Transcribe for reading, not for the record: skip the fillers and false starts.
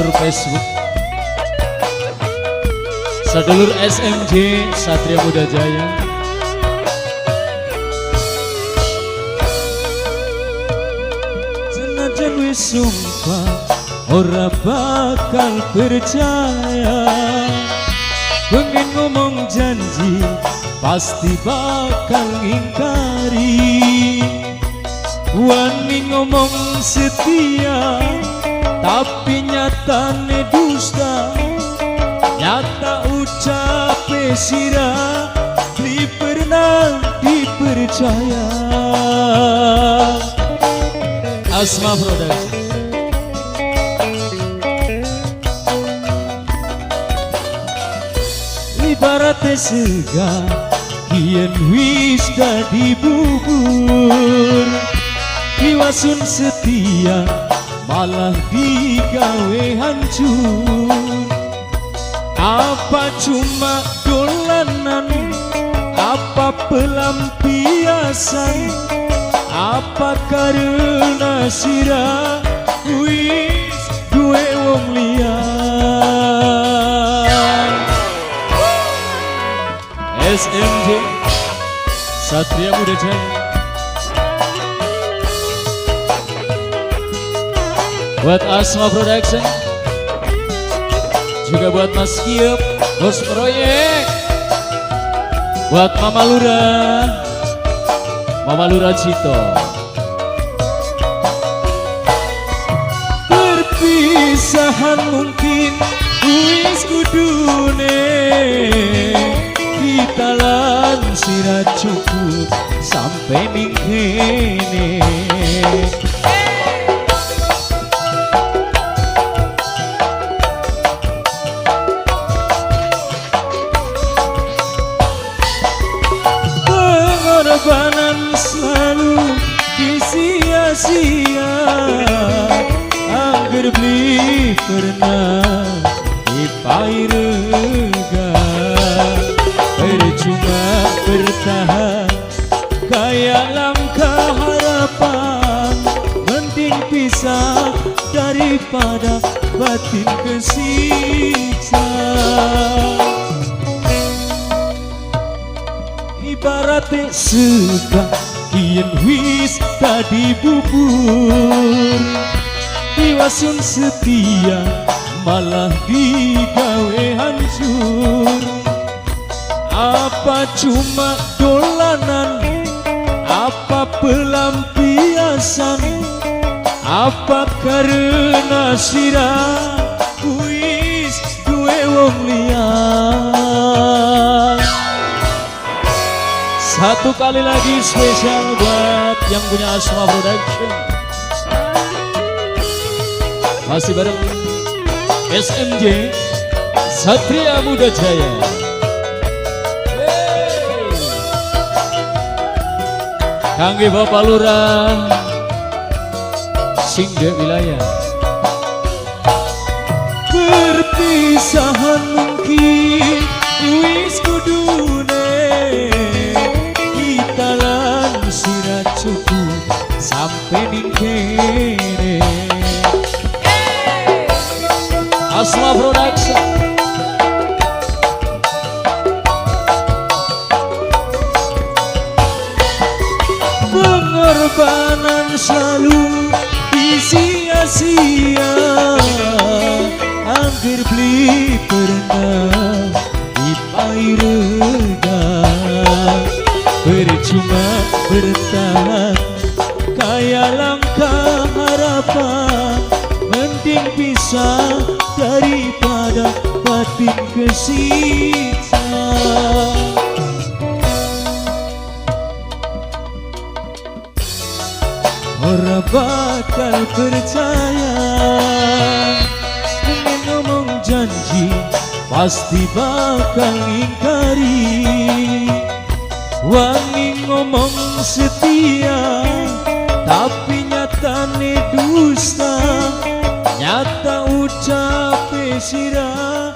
Sedulur Facebook, sedulur SMJ Satria Muda Jaya. Senajan wis sumpah ora bakal percaya, pengen ngomong janji pasti bakal ngingkari. Wani ngomong setia tapi nyatane dusta, nyata ucape sira beli pernah dipercaya. Asma Production. Ibarat sega kian wis dadi bubur, diwasun setia malah digawe hancur. Apa cuma dolanan, apa pelampiasan, apa karena sira wis duwe wong liya. SMJ Satria Muda Jaya. Buat Asma Production, juga buat Mas Kiep, bos proyek, buat Mama Lura, Mama Lura Cito. Perpisahan mungkin wis kudune, kita lan sira cukup sampai ning kene. Pengorbanan selalu disia-sia, angger beli pernah dipairega. Percuma bertahan kayak langkah harapan, mending pisah daripada batin kesiksa. Ibarat sega kian wis tadi bubur, diwasun setia malah digawe hancur. Apa cuma dolanan, apa pelampiasan, apa karena sira wis duwe wong liya. Satu kali lagi spesial buat yang punya Asma Production. Masih bareng SMJ Satria Muda Jaya. Hey. Kangge Bapak Lurah sing dek wilayah. Perpisahan mungkin wis kudune, kita lan sira cukup sampai ning kene. Asma Production. Pengorbanan selalu disia-sia, hampir beli pernah dipairega. Percuma bertahan kayak langkah harapan, mending pisah daripada batin kesiksa. Ora bakal percaya, pengen ngomong janji pasti bakal ngingkari. Wani ngomong setia tapi nyatane dusta, nyata ucape sira